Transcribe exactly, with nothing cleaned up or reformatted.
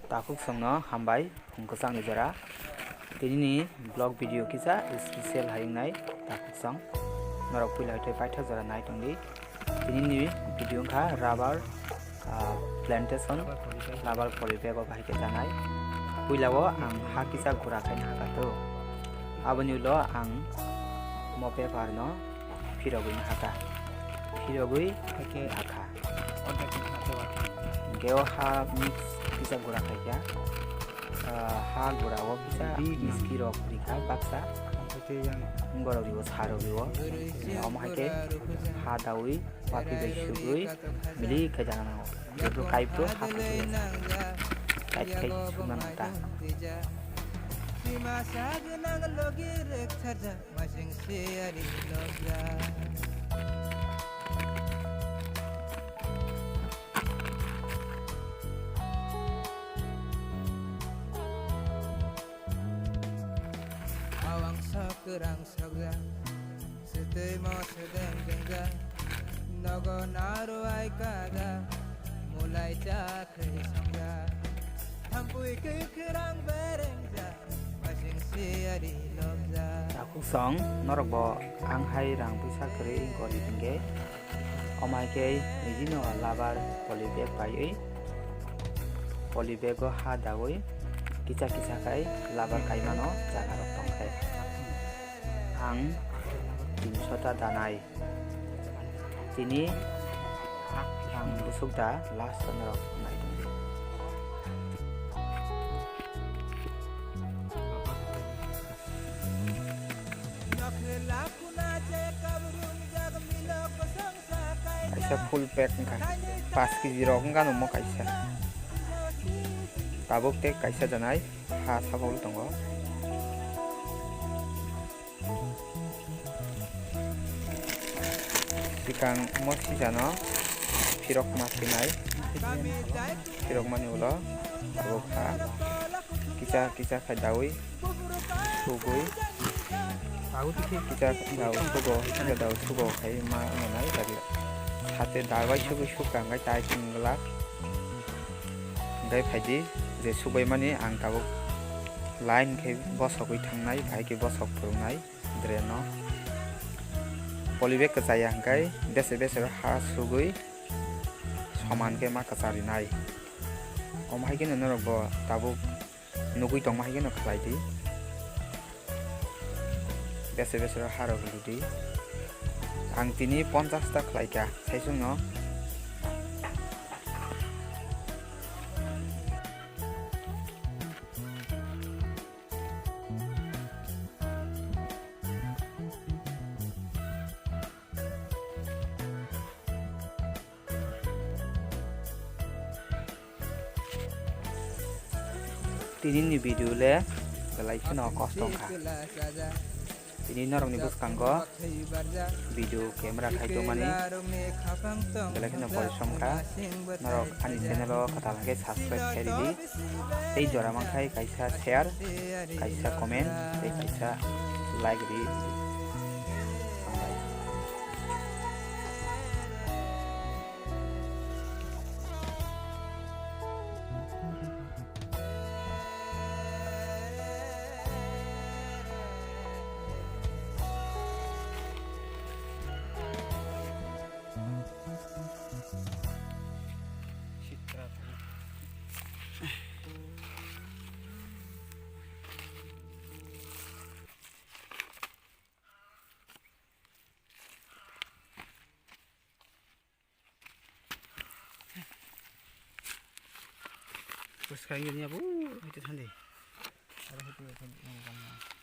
Takhuk songno hambai, phung kwchangni jora. Tinini vlog video kisa special hai wngnai takhuk song. Norok puila hai tei paithak jora nai tongdi. Tinini video wngkha rubber, ah, plantation, rubber poly bag o bahai khe chanai. Puila o ang ha kisa gura khaina haka to. Aboni ulo ang mo paper no phirogwi haka. Phirogwi hakha. Hwnkhe o ha mix kisa gura khaikha. Ah, ha gura o kisa miski rok rikha baksa. Borok ribo sa rok ribo. Omo hai khe ha dawi Wati bai sugwi milik khe jana nango. Jebro kaibro ha phutwi ya. Kaib khai sugna nang ta. Awang sa kwrang sokjak, swtwi mo swdeng dengjak, nogo naru ai kajak, mulai cha khwi songjak, thampui khe khwrang berengjak, masing siyari lobjak. Takhuk song norok bo ang hai rang puisa kwrwi gorip hinkhe, omo hai khe nijino labar poly bag paiwi poly bag o ha dawi kisa kisa khai labar kaimano jaga rok tong khe. Ang tinsho ta danai. Tini ang bwswk da last o norok nai tongdi. Kaisa full pack wngkha, paanch kg rok wngkha no omo kaisa. Tabuk tei kaisa janai ha sabo tongo. Sikang mo sijano phirok ma sinai, phirok mani ulo tabuk ha kisa kisa khai dawi sugwi, kisa daw sugo, kisa daw sugo khai ma manai, sate dabai sugwi sukha hwnkhe tai chwng glak. Hwnkhe phaidi je sugwi mani ang tabuk line khe bosogwi thangnai, bahai khe bosok phwrwngnai drain no. Poly bag kwchaya hwnkhe bese bese ha sugwi soman khe ma kwcharinai. Omo hai kheno norok bo tabuk nugwi tongma hai kheno khlai di. Bese bese ha rok ludi. Ang tini ponchash ta khlai kha, saichung no. Tini ni video le belai kheno kosto wngkha. Tini norok ni bwskango video camera khai tongmani belai kheno porishrom kha. Norok ani channel o kwtal hwnkhe subscribe khai ridi. Tei jora mankhai kaisa share, kaisa comment, tei kaisa like ridi. Hambai. Bwskango ni abo, hwnkhe thandi. Aro hwnkhe thandi.